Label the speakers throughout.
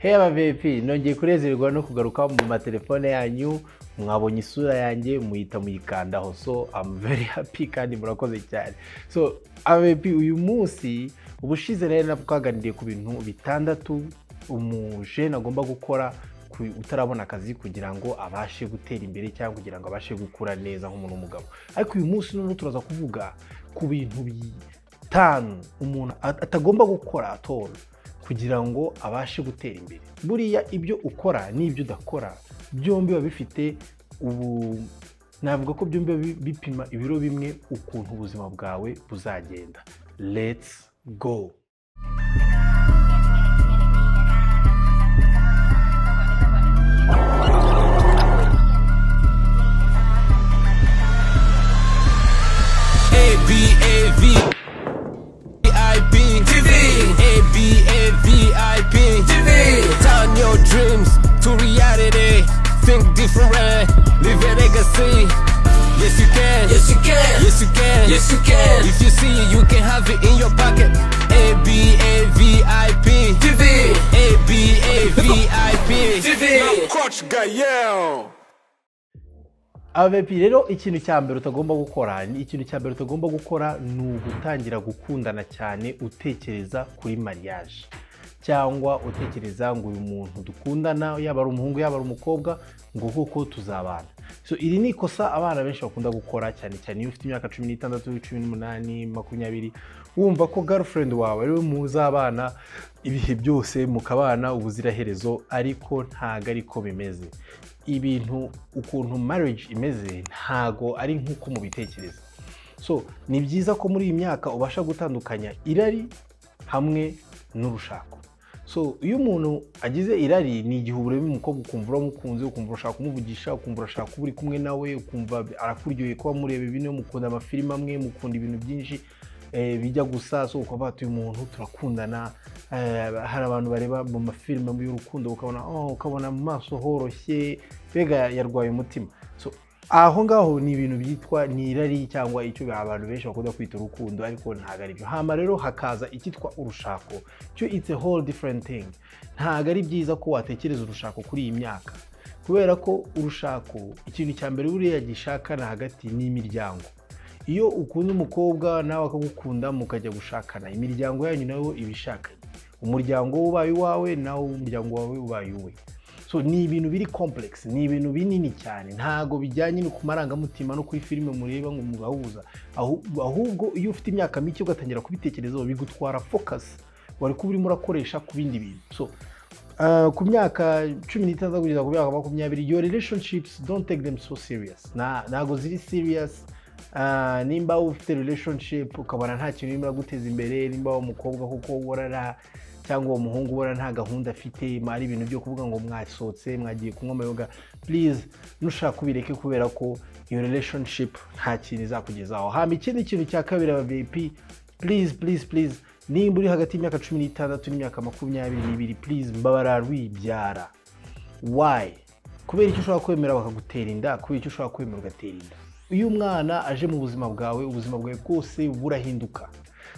Speaker 1: Hey aba VIP, nongeye kurezerwa no kugaruka mu matelefone yanyu. Mwabonye isura yanjye muhita muyikandaho, so I'm very happy kandi murakoze cyane. So aba VIP, uyu munsi, ubushize rero twaganiriye ku bintu bitandatu umujene agomba gukora utarabona akazi kugira ngo abashe gutera imbere cyangwa kugira ngo abashe gukura neza nk'umuntu w'umugabo. Ariko uyu munsi noneho turaza kuvuga ku bintu bitanu umuntu atagomba gukora at all kugira ngo abashe gutera imbere. Buriya ibyo ukora n'ibyo udakora byombi biba bifite ubu, navuga ko byombi biba bipima ibiro bimwe ukuntu ubuzima bwawe buzagenda. Let's go!
Speaker 2: A B A V I P TV. A B A V I P TV. Turn your dreams to reality. Think different, leave a legacy. Yes you can.
Speaker 3: Yes, you can.
Speaker 2: Yes you can.
Speaker 3: Yes, you can.
Speaker 2: If you see it, you can have it in your pocket. A B A V I P
Speaker 3: TV.
Speaker 2: A B A V I P
Speaker 3: TV.
Speaker 2: Coach Gael.
Speaker 1: Aba VIP rero, ikintu cya mbere utagomba gukora ni ikintu cya mbere utagomba gukora ni ugutangira gukundana cyane utekereza kuri mariage, cyangwa utekereza ngo uyu muntu dukundana, yaba ari umuhungu, yaba ari umukobwa, ngo koko tuzabana. So iri ni ikosa abana benshi bakunda gukora, cyane cyane iyo ufite imyaka 16, 18, 20, wumva ko girlfriend wawe ariwe muzabana ibihe byose, mukabana ubuziraherezo. Ariko ntago ariko bimeze. Ibintu ukuntu marriage imeze ntago ari nk'uko mubitekereza. So ni byiza ko muri iyi myaka ubasha gutandukanya irari hamwe n'urushako. So iyo umuntu agize irari, ni igihe ureba umukobwa ukumva uramukunze, ukumva urashaka kumuvugisha, ukumva urashaka kuba uri kumwe nawe, ukumva arakuryoheye kuba mureba ibintu, mukunda amafilime amwe, mukunda ibintu byinshi bijya gusa. So ukavuga ati: "Uyu muntu turakundana." Hari abantu bareba mu mafilime y'urukundo ukabona, oh, ukabona mu maso horoshye, mbega yarwaye umutima. So aho ngaho ni ibintu byitwa ni irari, cyangwa icyo abantu benshi bakunda kwita urukundo, ariko ntabwo ari byo. Hama rero hakaza icyitwa urushako, cyo it's a whole different thing. Ntabwo ari byiza ko watekereza urushako kuri iyi myaka, kubera ko urushako, ikintu cya mbere buriya gishakana hagati ni imiryango. Iyo ukunda umukobwa nawe akagukunda, mukajya gushakana, imiryango yanyu nayo iba ishakanye. Umuryango we ubaye uwawe, nawe umuryango wawe ubaye uwe. So ni ibintu biri complex, ni ibintu binini cyane. Ntago bijyanye no ku marangamutima no kuri filime mureba ngo mugahuza. Ahubwo iyo ufite imyaka mike ugatangira kubitekerezaho, bigutwara focus wari kuba urimo urakoresha ku bindi bintu. So ku myaka 16 kugeza ku myaka 20, your relationships, don't take them so serious. Ntago ziri serious. Nimba ufite relationship ukabona nta kintu irimo iraguteza imbere, nimba uwo mukobwa kuko ubona cyangwa uwo muhungu ubona nta gahunda afite, ari ibintu byo kuvuga ngo mwasohotse, mwagiye kunywa amayoga, please nushaka ubireke, kubera ko iyo relationship nta kintu izakugezaho. Hama ikindi kintu cya kabiri, aba VIP, please, please, please, nimba uri hagati y'imyaka 16 n'imyaka 22, please mbabara wibyara. Why? Kubera icyo ushobora kwemera bakagutera inda, kubera icyo ushobora kwemera ugatera inda. Iyo umwana aje mu buzima bwawe, ubuzima bwawe bwose burahinduka.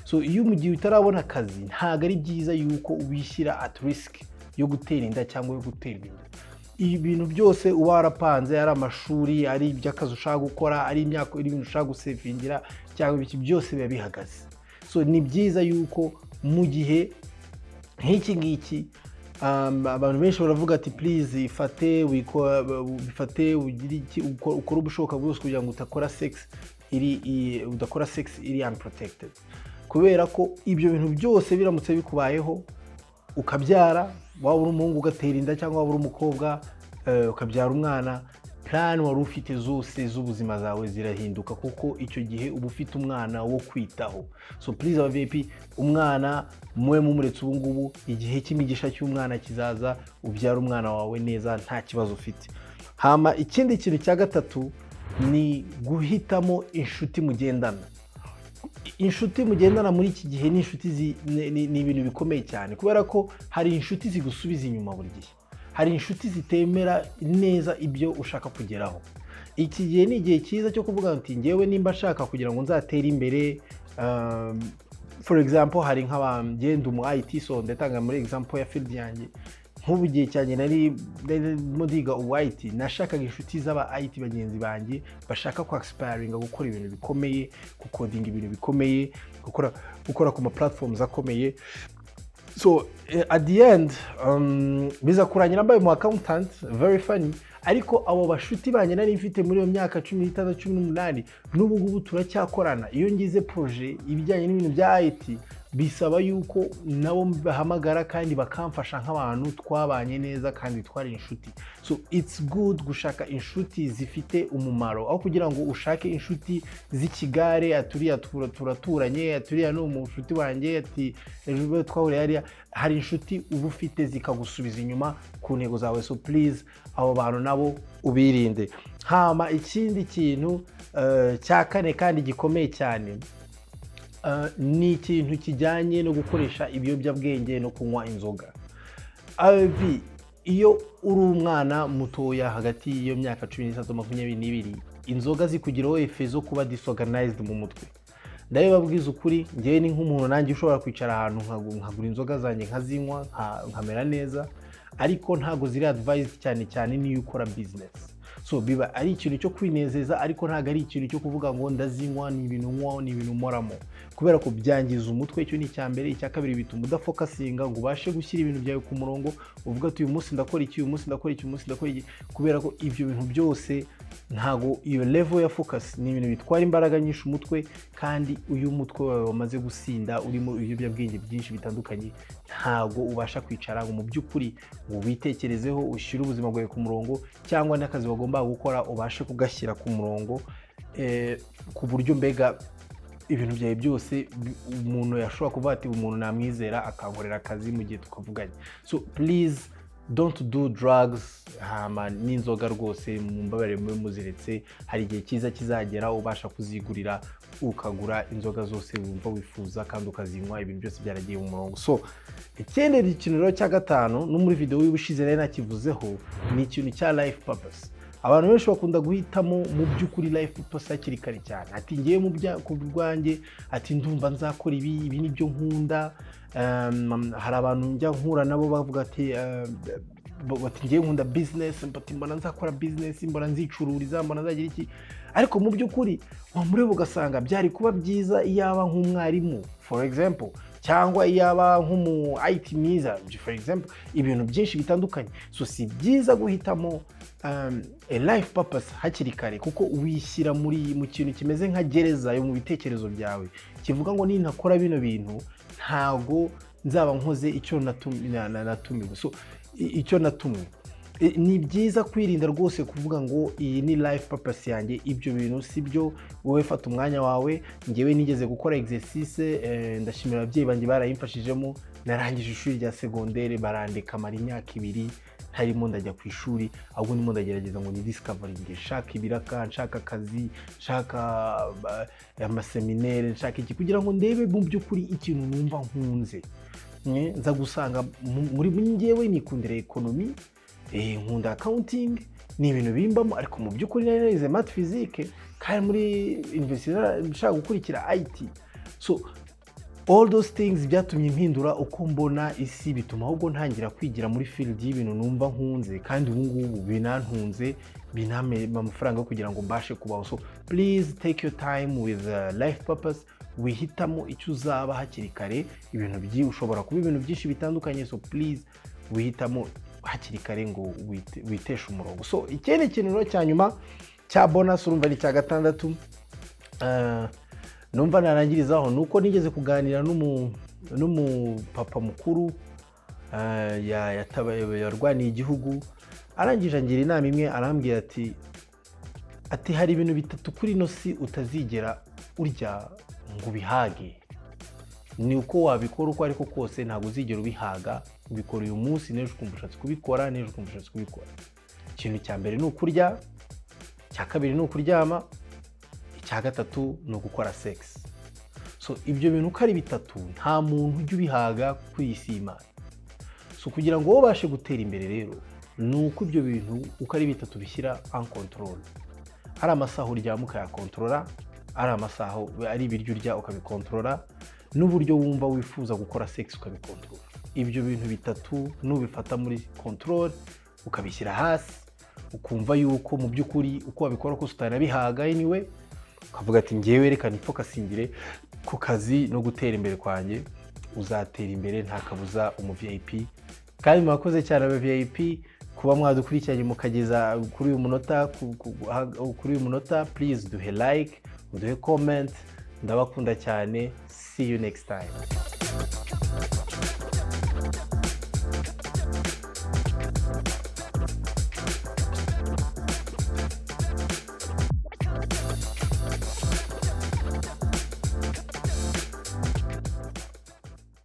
Speaker 1: So iyo mu gihe utarabona akazi, ntabwo ari byiza yuko ubishyira at risk yo gutera inda cyangwa yo guterwa inda. Ibintu byose uba warapanze, ari amashuri, ari iby'akazi ushaka gukora, ari imyaka, ari ibintu ushaka gusevingira cyangwa ibiki, byose biba bihagaze. So ni byiza yuko mu gihe nk'iki ngiki, abantu benshi baravuga ati: "Please ifate, bifate, ugire iki, ukore ubushoboka bwose kugira ngo udakora sex iri udakora sex iri unprotected", kubera ko ibyo bintu byose biramutse bikubayeho ukabyara, waba uri umuhungu ugatera inda cyangwa waba uri umukobwa ukabyara umwana, plan wari ufite zose z'ubuzima zawe zirahinduka, kuko icyo gihe uba ufite umwana wo kwitaho. So please aba VIP, umwana mube mumuretse ubu ngubu. Igihe cy'imigisha cy'umwana kizaza, ubyara umwana wawe neza nta kibazo ufite. Hama ikindi kintu cya gatatu ni guhitamo inshuti mugendana. Inshuti mugendana muri iki gihe ni inshuti ni ibintu bikomeye cyane, kubera ko hari inshuti zigusubiza inyuma buri gihe, hari inshuti zitemera neza ibyo ushaka kugeraho. Iki gihe ni igihe cyiza cyo kuvuga nti: "Ngewe nimba nshaka kugira ngo nzatere imbere", for example, hari nk'abagenda umu IT, so ndatanga muri example ya field yanjye. Nk'ubu igihe cyanjye nari ndimo ndiga ubu IT, nashakaga inshuti z'aba IT bagenzi banjye bashaka ku aspiringa gukora ibintu bikomeye, gukodinga ibintu bikomeye, gukora ku ma platforms akomeye. So at the end biza kurangira mbaye mu accountant, very funny. Ariko abo bashuti banjye nari mfite muri iyo myaka 16, 18, n'ubu ngubu turacyakorana. Iyo ngize projet ibijyanye n'ibintu bya IT, bisaba yuko nabo bahamagara kandi bakamfasha nk'abantu twabanye neza kandi twari inshuti. So it's good gushaka inshuti zifite umumaro aho kugira ngo ushake inshuti z'ikigare, aturiya turaturanye, aturiya ni umushuti wanjye, ati ejo twahuriye hariya. Hari inshuti uba ufite zikagusubiza inyuma ku ntego zawe, so please, abo bantu nabo ubirinde. Hama ikindi kintu cya kane kandi gikomeye cyane ni ikintu kijyanye no gukoresha ibiyobyabwenge no kunywa inzoga. Abi iyo uri umwana mutoya hagati y'iyo myaka 16, 22, inzoga zikugiraho effet zo kuba disorganized mu mutwe. Ndabibabwiza ukuri, ngewe ni nk'umuntu nanjye ushobora kwicara ahantu nkagura inzoga zanjye, nkazinywa, nkamera neza, ariko ntabwo ziri advised, cyane cyane niyo ukora business. So biba ari ikintu cyo kwinezeza, ariko ntabwo ari ikintu cyo kuvuga ngo ndazinywa, ni ibintu nywa, ni ibintu nkoramo, kubera ko byangiza umutwe. Icyo ni icya mbere. Icya kabiri, bituma udafocusinga ngo ubashe gushyira ibintu byawe ku murongo, uvuga ati uyu munsi ndakora iki, uyu munsi ndakora iki, uyu munsi ndakora iki, kubera ko ibyo bintu byose ntabwo iyo level ya focus, ni ibintu bitwara imbaraga nyinshi umutwe. Kandi uyu mutwe wawe wamaze gusinda, urimo ibiyobyabwenge byinshi bitandukanye, ntabwo ubasha kwicara ngo mu by'ukuri ngo witekerezeho, ushyire ubuzima bwawe ku murongo, cyangwa n'akazi wagomba gukora ubashe kugashyira ku murongo, ku buryo mbega ibintu byawe byose umuntu yashobora kuvuga ati umuntu namwizera akankorera akazi mu gihe tukavuganye. So please don't do drugs. Hama n'inzoga rwose mumbabarire mube muziretse. Hari igihe cyiza kizagera ubasha kuzigurira, ukagura inzoga zose wumva wifuza kandi ukazinywa, ibintu byose byaragiye mu murongo. So ikindi kintu rero cya gatanu, no muri video y'ubushize nari nakivuzeho, ni ikintu cya life purpose. Abantu benshi bakunda guhitamo mu by'ukuri life purpose hakiri kare cyane, ati ngewe mu bya ku bwanjye, ati ndumva nzakora ibi, ibi nibyo nkunda. Hari abantu njya nkura nabo bavuga ati bati ngewe nkunda business, bati mbona nzakora business, mbona nzicururiza, mbona nzagira iki. Ariko mu by'ukuri wamureba ugasanga byari kuba byiza iyaba nk'umwarimu, for example, cyangwa iyaba nk'umu IT mwiza, for example, ibintu byinshi bitandukanye. So si byiza guhitamo a life purpose hakiri kare, kuko wishyira mu kintu kimeze nka gereza yo mu bitekerezo byawe, kivuga ngo nintakora bino bintu ntago nzaba nkoze icyo natumiwe. So icyo natumwe. Ni byiza kwirinda rwose kuvuga ngo iyi ni life purpose yanjye. Ibyo bintu si byo. Wowe fata umwanya wawe. Ngewe nigeze gukora exercice, ndashimira ababyeyi banjye barayimfashijemo. Narangije ishuri rya segondere, barandeka mara imyaka 2 ntarimo ndajya ku ishuri, ahubwo ndimo ndagerageza ngo ni discovering, nshaka ibiraka, nshaka akazi, nshaka amaseminere, nshaka iki, kugira ngo ndebe mu by'ukuri ikintu numva nkunze. Nza gusanga muri ngewe nikundira economy, nkunda accounting, ni ibintu bimbamo. Ariko mu by'ukuri nari narize math, physique, kandi muri university nshaka gukurikira IT. So all those things byatumye mpindura uko mbona isi, bituma ahubwo ntangira kwigira muri field y'ibintu numva nkunze, kandi ubu ngubu binantunze, binampe amafaranga yo kugira ngo mbashe kubaho. So please take your time with life purpose. Wihitamo icyo uzaba hakiri kare. Ibintu ushobora kuba ibintu byinshi bitandukanye, so please wihitamo hakiri kare ngo witeshe umurongo. So ikindi kintu rero cya nyuma cya bonus, urumva ni icya gatandatu, numva narangirizaho, ni uko nigeze kuganira n'umupapa mukuru, yarwaniye igihugu, arangije angira inama imwe, arambwira ati hari ibintu bitatu kuri ino si utazigera urya ngo ubihage. Ni uko wabikora uko ariko kose, ntabwo uzigera ubihaga. Ubikora uyu munsi, n'ejo ukumva ushatse kubikora, n'ejo ukumva ushatse kubikora. Ikintu cya mbere ni ukurya, icya kabiri ni ukuryama, icya gatatu ni ugukora sex. So ibyo bintu uko ari bitatu, nta muntu ujya ubihaga kuri iyi si y'Imana. So kugira ngo wowe ubashe gutera imbere rero, ni uko ibyo bintu uko ari bitatu bishyira en control. Ari amasaha uryama ukayakontorora, ari amasaha, ari ibiryo urya ukabikontorora, n'uburyo wumva wifuza gukora sex ukabikontorora. Ibyo bintu bitatu nubifata muri control, ukabishyira hasi, ukumva yuko mu by'ukuri uko wabikora kose utanabihaga anyway, ukavuga ati: "Ngewe reka nifocusingire ku kazi no gutera imbere kwanjye," uzatera imbere nta kabuza, umu VIP. Kandi mwakoze cyane, aba VIP, kuba mwadukurikiranye mukageza kuri uyu munota. Kuri uyu munota, please duhe like, uduhe comment. Ndabakunda cyane. See you next time.